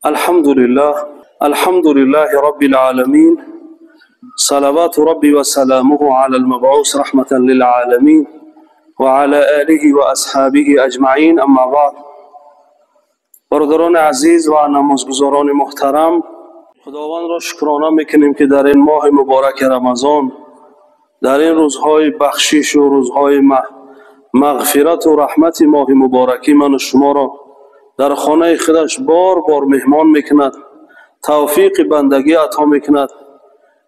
الحمد لله، الحمد لله رب العالمين، صلوات ربي وسلامه على المبعوث رحمة للعالمين وعلى آله وأصحابه أجمعين، أما بعد. برادران عزیز و نمازگزاران محترم، خداوند را شکرانه میکنیم که در این ماه مبارک رمضان، در این روزهای بخشش و روزهای مغفرت و رحمت ماه مبارکی، من و شما را در خانه خودش بار بار مهمان میکند، توفیق بندگی عطا میکند،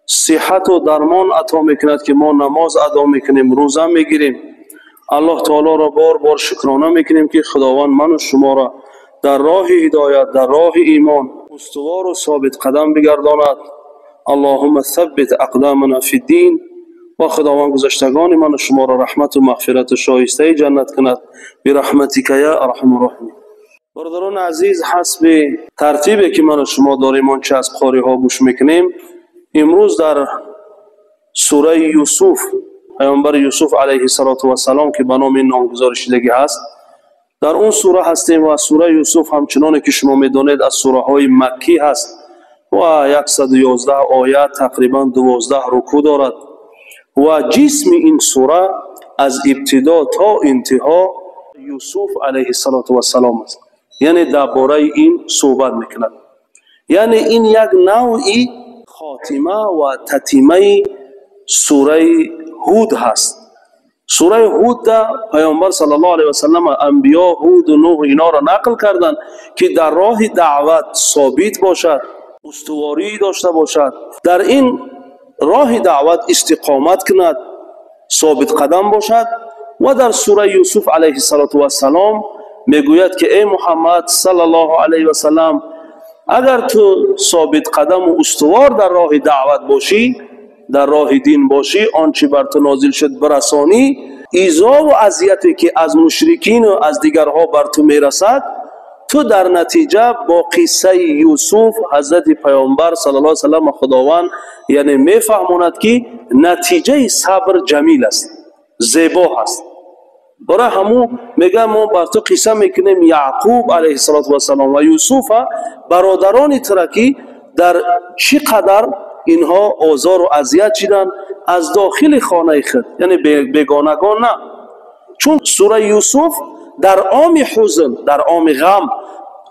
صحت و درمان عطا میکند که ما نماز ادا میکنیم، روزه میگیریم. الله تعالی را بار بار شکرانه میکنیم که خداوند من و شما را در راه هدایت، در راه ایمان استوار و ثابت قدم بگرداند. اللهم ثبت اقدامنا فی الدین. و خداوند گذشتگان من و شما را رحمت و مغفرت و شایسته جنت کند برحمتک یا ارحم الراحمین. برادران عزیز، حسب ترتیبی که من و شما داریم آنچه از قاری ها گوش میکنیم، امروز در سوره یوسف، پیامبر یوسف علیه السلام که به نام نامگذاری شدگی هست، در اون سوره هستیم و سوره یوسف همچنان که شما میدانید از سوره های مکی هست و 111 آیت، تقریبا 12 رکوع دارد و جسم این سوره از ابتدا تا انتها یوسف علیه السلام است. یعنی درباره این صحبت میکند، یعنی این یک نوعی خاتمه و تتیمه سوره هود هست. سوره هود دا پیامبر صلی الله علیه و سلم، انبیا هود و نوح اینا را نقل کردند که در راه دعوت ثابت باشد، استواری داشته باشد، در این راه دعوت استقامت کند، ثابت قدم باشد. و در سوره یوسف علیه السلام میگوید که ای محمد صلی الله علیه و سلم، اگر تو ثابت قدم و استوار در راه دعوت باشی، در راه دین باشی، آنچه بر تو نازل شد برسانی، ایذا و اذیتی که از مشرکین و از دیگرها بر تو میرسد، تو در نتیجه با قصه یوسف حضرت پیامبر صلی الله علیه و سلم خداوند یعنی میفهماند که نتیجه صبر جمیل است، زیبا است. برای همو میگه ما بر تو قصه میکنیم یعقوب علیه السلام و یوسف برادران ترکی در چی قدر اینها آزار و اذیت شدند از داخل خانه خود، یعنی بیگانگان نه. چون سوره یوسف در عام حزن، در عام غم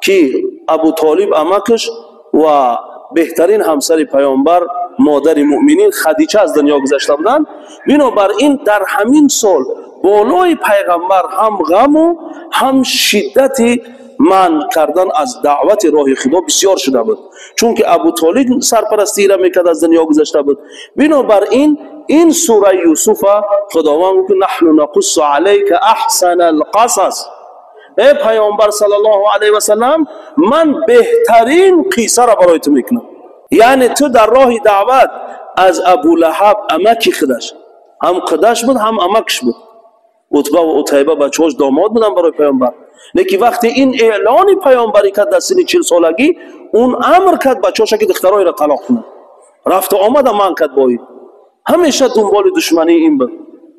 که ابو طالب امکش و بهترین همسر پیامبر مادر مؤمنین خدیجه از دنیا گذشته بودند، بنابراین در همین سال بالای پیغمبر هم غم و هم شدت من کردن از دعوت راه خدا بسیار شده بود، چون که ابو طالب سرپرستی را میکرد، از دنیا گذشته بود. بنابراین این سوره یوسف خداوند میگه نحن نقص علیک احسن القصص، ای پیامبر صلی الله علیه و سلم، من بهترین قصه را برای تو میکنم. یعنی تو در راه دعوت از ابو لهب امکی خودش، هم خودش بود هم امکش بود، عتبه و عتیبه بچه‌هاش داماد بودن برای پیامبر. لیکن وقتی این اعلان پیامبری کرد در سن 40 سالگی، اون امر کرد بچه‌هاش که دخترای را طلاق کنن، رفت و آمد من کرد با این، همیشه دنبال دشمنی این بود.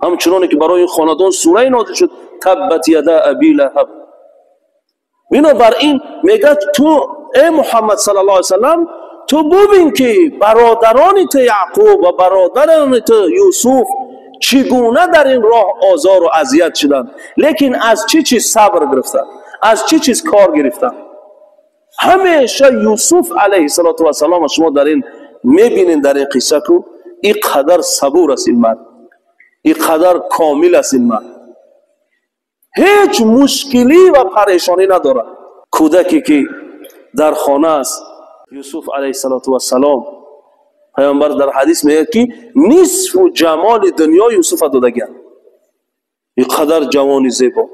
همچنان که برای خاندان سوره نازل شد تبت یدا ابی لهب. بنابراین میگه تو ای محمد صلی الله علیه و سلم، تو ببین که برادران تو یعقوب و برادران تو یوسف چگونه در این راه آزار و اذیت شدند، لیکن از چی چیز صبر گرفتن، از چی چیز کار گرفتن. همیشه یوسف علیه السلام شما در این میبینین در این قصه که این قدر صبور است این مرد، این قدر کامل است این مرد، هیچ مشکلی و پریشانی ندارد. کودکی که در خانه است، یوسف علیه السلام، پیامبر در حدیث میگه که نصف جمال دنیا یوسف دادگن، این قدر جوانی زیبا.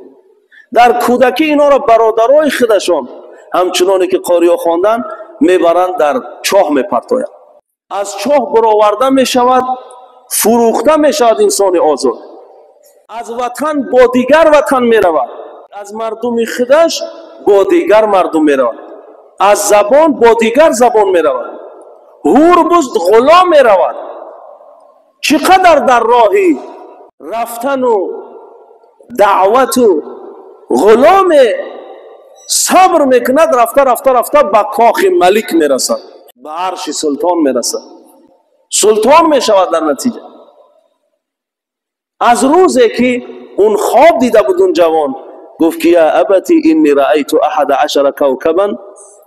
در کودکی اینا را برادرای خودشان همچنانی که قاریا خواندن میبرند در چاه میپرتایند، از چاه برآورده میشود، فروخته میشود انسان آزاد، از وطن با دیگر وطن میرود، از مردم خودش با دیگر مردم میرود، از زبان با دیگر زبان میرود، هوربز غلام میرود. چقدر در راهی رفتن و دعوت و غلام Сабр мекунад, рафта рафта рафта ба кохи малик мерасад, ба арши султон мерасад, султон мешавад. Дар натиҷа аз рӯзе ки он хоб дида буд, он ҷавон гуфт ки я абати инни раайту аҳада ашара кавкабан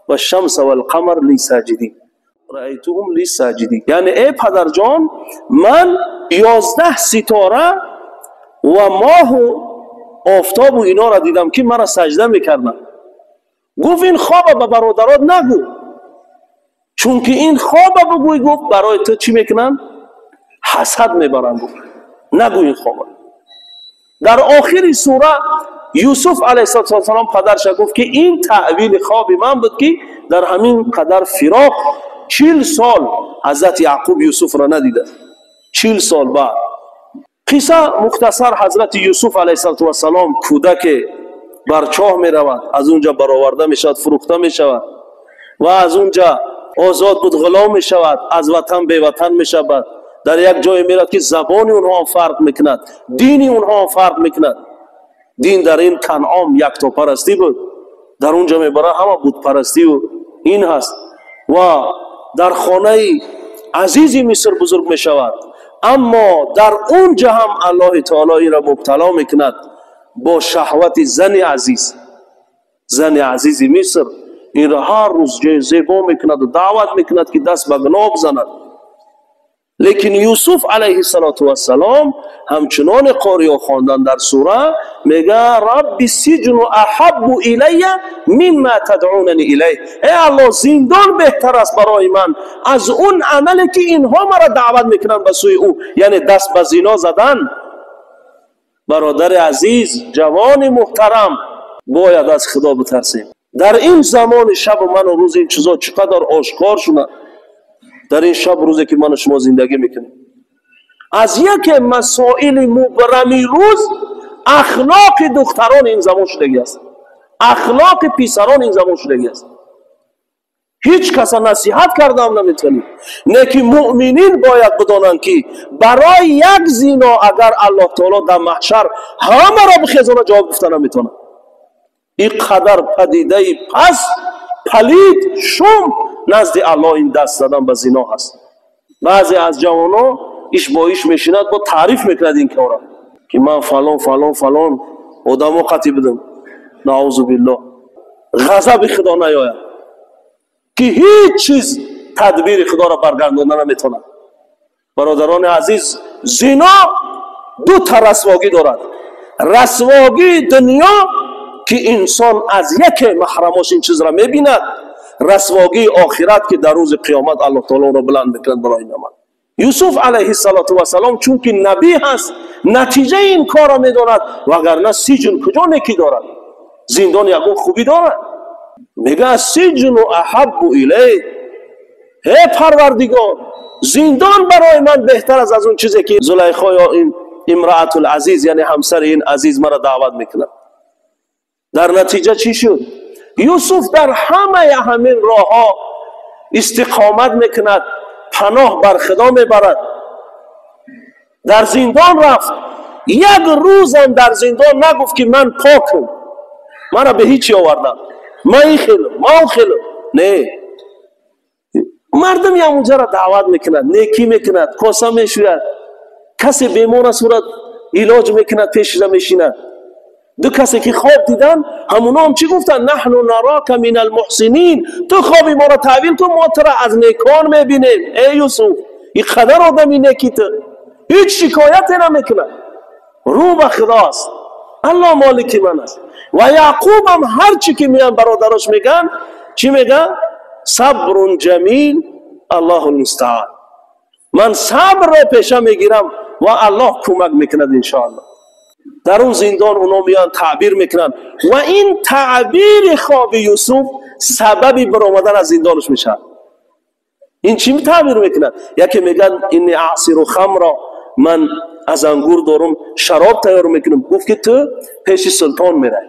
вашшамса валқамар ли саҷидин, раайтуҳум ли саҷидин, яъне эй падарҷон, ман 11 ситора ва моҳу офтобу инора дидам ки мара саҷда мекарданд. Гуфт ин хоба ба бародарот нагӯ, чунки ин хоба бигӯй, гуфт барои ту чӣ мекунанд? Ҳасад мебаранд. Гуфт нагӯ ин хоба. Дар охири сура Юсуф алайҳиссалом падарша гуфт ки ин таъвили хоби ман буд ки дар ҳамин қадар фироқ 40 сол ҳазрати Яъқуб Юсуфро надида. 40 сол баъд. Қисса мухтасар, ҳазрати Юсуф алайҳиссалом кӯдаке бар чоҳ меравад, аз унҷа бароварда мешавад, фурӯхта мешавад ва аз унҷа озод буд, ғулом мешавад, аз ватан беватан мешавад. Дар як ҷое меравад ки забони онҳо фарқ мекунад, дини онҳо фарқ мекунад. Дин дар ин Канъом яктопарастӣ буд, дар унҷа мебарад ҳама бутпарастию ин ҳаст ва дар хонаи азизи Миср бузург мешавад. Аммо дар унҷа ҳам Аллоҳи таоло инро мубтало мекунад бо шаҳвати зани азиз. Зани азизи Миср инро ҳар рӯз зебо мекунаду даъват мекунад ки даст ба гуноҳ бизанад. Лекин Юсуф алайҳиссалоту вассалом ҳамчуноне қориё хондан дар сура мега рабби сиҷну аҳаббу илайя мимма тадъунани илайҳ, эй Аллоҳ, зиндон беҳтар аст барои ман аз он амале ки инҳо маро даъват мекунанд ба сӯи ӯ, яъне даст ба зино задан. Бародари азиз, ҷавони муҳтарам, бояд аз Худо битарсем. Дар ин замони шабу ману рӯз ин чизо чӣ қадар ошкор шуда. Дар ин шаб рӯзе ки ману шумо зиндагӣ мекунем, аз яке масоили мубрами рӯз ахлоқи духтарони ин замон шудагӣ аст, ахлоқи писарони ин замон шудагӣ аст. Ҳеҷ каса насиҳат кардаам наметавонем, не ки муъминин бояд бидонанд ки барои як зино агар Аллоҳ таоло дар маҳшар ҳамаро бихезона ҷавоб гуфта наметавонад. Ин қадар падидаи пас, палид, шум назди Аллоҳ ин даст задан ба зино ҳаст. Баъзе аз ҷавонҳо иш бо иш мешинад, бо таъриф мекунад ин кора ки ман фалон фалон фалон одамо қатӣ будам. Наъузу биллоҳ, ғазаби Худо наёяд ки ҳеҷ чиз тадбири Худоро баргардонда наметавонад. Бародарони азиз, зино ду та расвогӣ дорад. Расвогии дунё ки инсон аз яке маҳрамош ин чизро мебинад, расвогии охират ки дар рӯзи қиёмат Аллоҳ таоло онро баланд мекунад барои ин амал. Юсуф алайҳиссалоту вассалом чунки набӣ ҳаст, натиҷаи ин корро медонад, вагарна сиҷн куҷо некӣ дорад? Зиндон ягон хубӣ дорад? Мега сиҷну аҳаббу илай, эй Парвардигор, зиндон барои ман беҳтар аст аз он чизе ки Зулайхо ё ин имраатул азиз, яъне ҳамсари ин азиз маро даъват мекунад. Дар натиҷа чӣ шуд? Юсуф дар ҳамаи ҳамин роҳҳо истиқомат мекунад, паноҳ бар Худо мебарад. Дар зиндон рафт, як рӯзам дар зиндон нагуфт ки ман покам, мана ба ҳеҷ овардам, ман ин хелам, ман он хелам. Не, мардум ҳамунҷаро даъват мекунад, некӣ мекунад, коса мешӯяд, касе бемор аст ӯро илоҷ мекунад, пешида мешинад. Ду касе ки хоб дидан, ҳамуно ҳам чӣ гуфтанд? Наҳну нарока мин алмуҳсинин, ту хоби моро таъвил кун, мо туро аз некон мебинем. Эй Юсуф, ин қадар одами неки ту, ҳеҷ шикояте намекунад, рӯ ба Худост, Аллоҳ молики ман аст. Ва Яъқуб ҳам ҳар чӣ ки меян бародарош меган, чӣ меган? Сабрун ҷамил, Аллоҳу мустаан. Ман сабрро пеша мегирам ва Аллоҳ кӯмак мекунад иншоаллоҳ. Дар он зиндон оно меян таъбир мекунанд ва ин таъбири хоби Юсуф сабаби баромадан аз зиндонаш мешавад. Ин чӣ таъбир мекунад? Яке мегӯяд инни аъсиру хамро, ман аз ангур дорум шароб тайёр мекунам. Гуфт ки ту пеши султон мерай,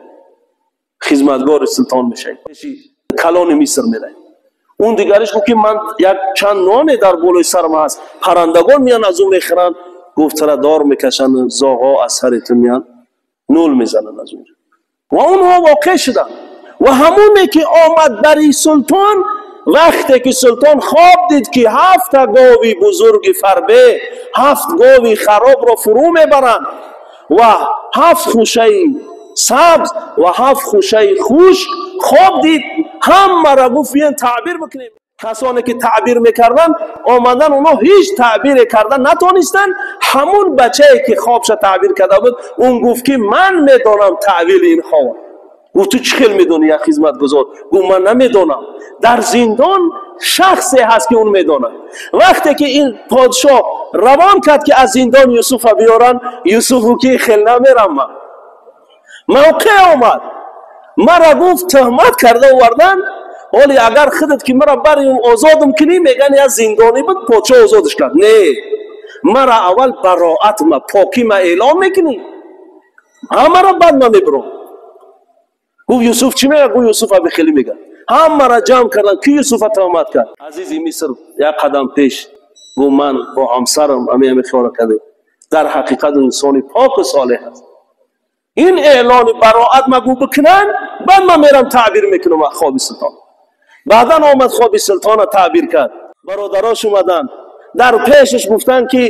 хизматгори султон мешавӣ, пеши калони Миср мерай. Он дигариш гуфт ки ман як чанд ноне дар болои сарам ҳаст, паррандагон меян аз ӯ мехӯранд. Гуфт тура дор мекашанд, зоғҳо аз сари ту меян нул мезананд аз онҷо. Ва онҳо воқеъ шуданд. Ва ҳамоне ки омад бари султон, вақте ки султон хоб дид ки 7 гови бузурги фарбе, 7 гови харобро фурӯ мебаранд ва 7 хушаи сабз ва 7 хушаи хушк хоб дид, ҳамаро гуфт биён таъбир бикунем. Касоне ки таъбир мекарданд омадан, онҳо ҳеҷ таъбире карда натонистанд. Ҳамун бачае ки хобша таъбир карда буд, он гуфт ки ман медонам таъвили ин хоб. Гуфт ту чӣ хел медонӣ, як хизматгузор? Гуфт ман намедонам, дар зиндон шахсе ҳаст ки он медонад. Вақте ки ин подшоҳ равон кард ки аз зиндон Юсуфа биёранд, Юсуф гуфт ки хел намерам ман. Мавқеъ омад, мара гуфт тӯҳмат карда овардан, ҳоли агар худат ки мара бари озодам кунӣ, меган як зиндонӣ буд, подшоҳ озодаш кард. Не, мара аввал бароат ма, покӣ ма эълон мекунӣ, ҳамаро баъд ма мебурам. Гуфт Юсуф чӣ мега? Гуфт Юсуф абихелӣ мега. Ҳамаро ҷамъ кардан, ки Юсуфа тӯҳмат кард? Азизи Миср як қадам пеш гуфт ман бо ҳамсарам ҳамин кора кардем. Дар ҳақиқат инсони поку солеҳ аст. Ин эълони бароат ма гуфт бикунанд, баъд ман мерам таъбир мекунам аз хоби султон. Баъдан омад хоби султонро таъбир кард. Бародарош омаданд, дар пешаш гуфтанд ки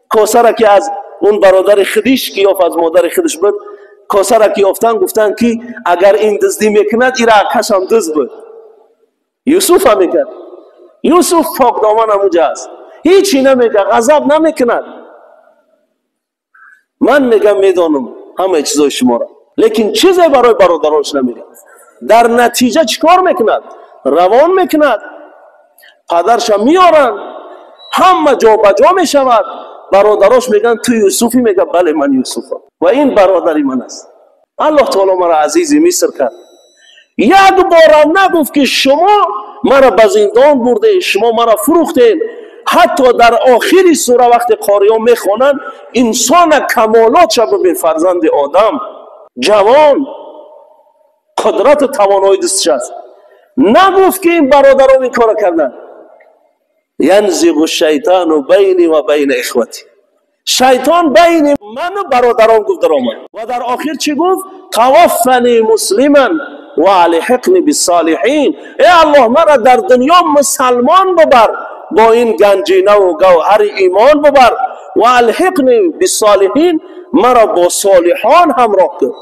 косара ки аз он бародари худиш ки ёфт, аз модари худиш буд, косара ки ёфтанд, гуфтанд ки агар ин дуздӣ мекунад, ира акашам дузд буд. Юсуф ҳам мекард. Юсуф покдоман ҳамуҷа аст, ҳечи намега, ғазаб намекунад. Ман мегам медонам ҳамаи чизои шуморо, лекин чизе барои бародаронш намегӯяд. Дар натиҷа чӣ кор мекунад? Равон мекунад, падарша меоранд, ҳама ҷо ба ҷо мешавад. Бародарош мегӯянд ту Юсуфӣ? Мега бале, ман Юсуфам ва ин бародари ман аст. Аллоҳ таоло маро азизи Миср кард. Як бора нагуфт ки шумо маро ба зиндон бурдед, шумо маро фурӯхтед. Ҳатто дар охири сура вақте қориён мехонанд, инсона камолотша бибин, фарзанди одам, ҷавон, қудрату тавонои дастш аст. Нагуфт ки ин бародарон ин кора карданд. Янзиғу шайтону байни ва байна ихвати, шайтон байни ману бародарон гуфт даромад. Ва дар охир чӣ гуфт? Таваффани муслиман ва алҳиқни биссолиҳин. Эй Аллоҳ, мара дар дунё мусалмон бибар, бо ин ганҷинаву гавҳари имон бибар, ва алҳиқни биссолиҳин, мара бо солиҳон ҳамроҳ кун,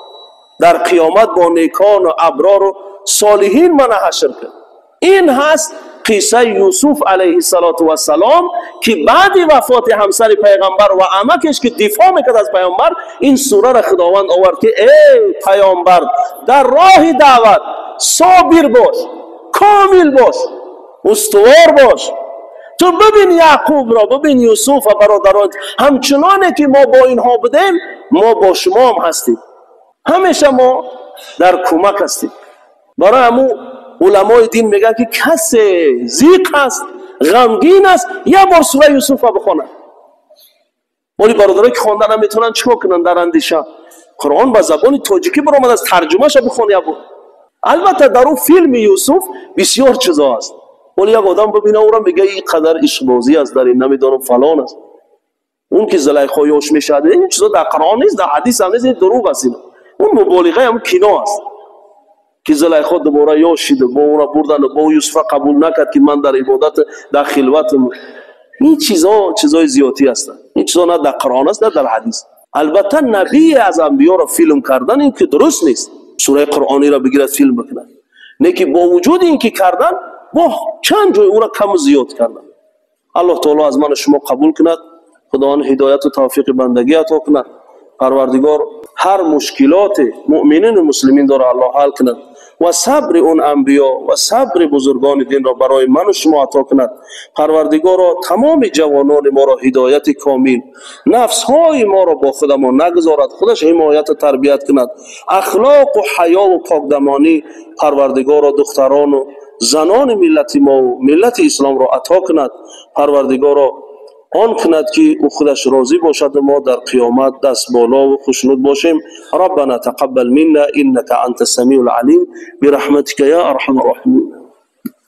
дар қиёмат бо некону аброру солиҳин мана ҳашр кун. Ин ҳаст қиссаи Юсуф алайҳиссалоту вассалом, ки баъди вафоти ҳамсари пайғамбар ва амакеш ки дифоъ мекард аз пайғамбар, ин сураро Худованд овард ки эй пайғамбар, дар роҳи даъват собир бош, комил бош, устувор бош. Ту бибин Яъқубро, бибин Юсуф ва бародарон, ҳамчуноне ки мо бо инҳо будем, мо бо шумо ҳам ҳастем, ҳамеша мо дар кӯмак ҳастем. Барои ҳамун уламои дин мегӯянд ки касе зиқ аст, ғамгин аст, як бор сураи Юсуфро бихонад. Оли бародарое ки хонда наметавонанд чӣ кор кунанд? Дар андеша Қуръон ба забони тоҷикӣ баромадааст, тарҷумаша бихон як бор. Албатта дар он филми Юсуф бисёр чизо аст. Оли як одам бибина ӯро, мега ин қадар ишқбозӣ аст дар ин, намедонам фалон аст. Он ки Зулайхо ёш мешавад, ин чизо дар Қуръон нест, дар ҳадис ҳам нест, ин дурӯғ аст. Он муболиғаи ҳам кино аст ки Зулайхо дубора ёш шид, бо ӯро бурданд, бо Юсуфа қабул накард ки ман дар ибодат, дар хилватам. Ин чизо чизои зиёдӣ ҳастанд. Ин чизо на дар Қуръон аст, на дар ҳадис. Албатта набие аз анбиёро филм кардан ин ки дуруст нест. Сураи Қуръониро бигирад филм бикунад. Не ки бо вуҷуди ин ки кардан, бо чанд ҷой ӯро каму зиёд кардан. Аллоҳ таоло аз ману шумо қабул кунад. Худованд ҳидояту тавфиқи бандагӣ ато кунад. Парвардигор ҳар мушкилоти муъминину муслимин дора Аллоҳ ҳал кунад ва сабри он анбиё ва сабри бузургони динро барои ману шумо ато кунад. Парвардигоро тамоми ҷавонони моро ҳидояти комил, нафсҳои моро бо худамон нагузорад, худаш ҳимояту тарбият кунад. Ахлоқу ҳаёву покдамонӣ Парвардигоро духтарону занони миллати мову миллати исломро ато кунад. Парвардигоро он кунад ки ӯ худаш розӣ бошад ва мо дар қиёмат даст болову хушнуд бошем. Раббана тақаббал минна иннака анта самиул алим бирахматика я арҳамар роҳимин.